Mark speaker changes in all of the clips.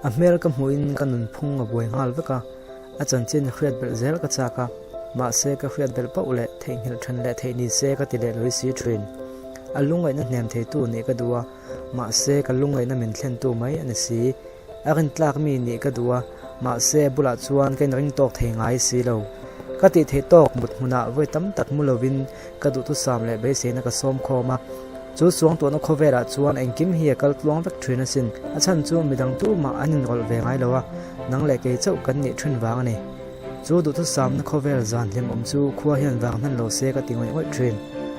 Speaker 1: A hmel ka hmuhin ka nunphung a buai nghal vek a, a chanchin hriat belh zel ka chak a, mahse ka hriat belh pauh leh theihnghilh then leh theih ni se ka ti leh lawi si thin. A lungngaihna hnem theitu nih ka duh a, mahse ka lungngaihna min thlentu mai a ni si. A rintlak mi nih ka duh a, mahse a bulah chuan ka inring tawk thei ngai si lo. Ka tih theih tawk mut hmunah vawi tam tak mu lovin ka duhthusam leh beiseina ka sawm khawm a. Chu suangtuahna khawvelah chuan engkim hi a kal tluang vek thin asin. A chhan chu midang tumah an inrawlh ve ngai lo a, nang leh kei chauh kan nih thin vang a ni. Chu duhthusamna khawvel zan hlimawm chu khua hian vang hman lo se ka ti ngawih ngawih thin.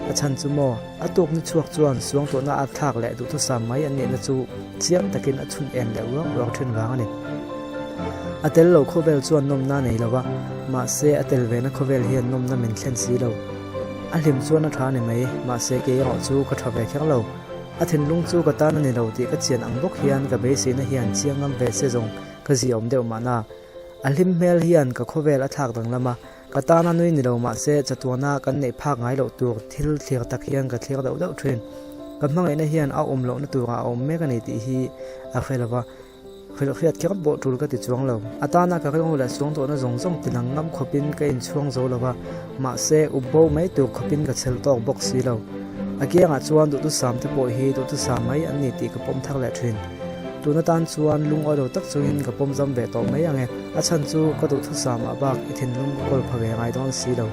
Speaker 1: A chhan chu maw, a tuk ni chhuak chuan suangtuahna a thlak leh duhthusam mai an nihna chu chiang takin a chhun en leh uang uang thin vang a ni. A tel lo khawvel chuan nawmna a nei lo va, mahse a tel vena khawvel hian nawmna min thlen si lo. A hlim chuan a tha a ni mai, mahse kei erawh chu ka tha ve kher lo. A thinlung chu ka tan a ni lo tih ka chian ang bawk hian ka beiseina hian chiang ngam ve se zawng ka ziaawm deuh mahna. A hlim hmel hian ka khawvel a thlak danglam a, ka tana nui ni lo mahse chatuana kan neih phak ngai loh tur thil thlir tak hian ka thlir deuh deuh thin. Ka hmangaihna hian a awm lohna turah a awm mek a ni tih hi a hre lo va, hrilh hriat kher pawh tul ka ti chuang lo. A tana ka rilru leh suang tawhna zawng zawng tilang ngam khawpin ka inchhuang zo lo va, mahse up bo mai tur khawpin ka chhel tawk bawk si lo. A kiangah chuan duhthusam te pawh hi duhthusam mai an ni tih ka pawm thar leh thin. Tun atan chuan lungawi lo tak chungin ka pawm zam ve tawh mai ang e. A chhan chu ka duhthusam ah bak i thinlung ka kawl pha ve ngai dawn si lo.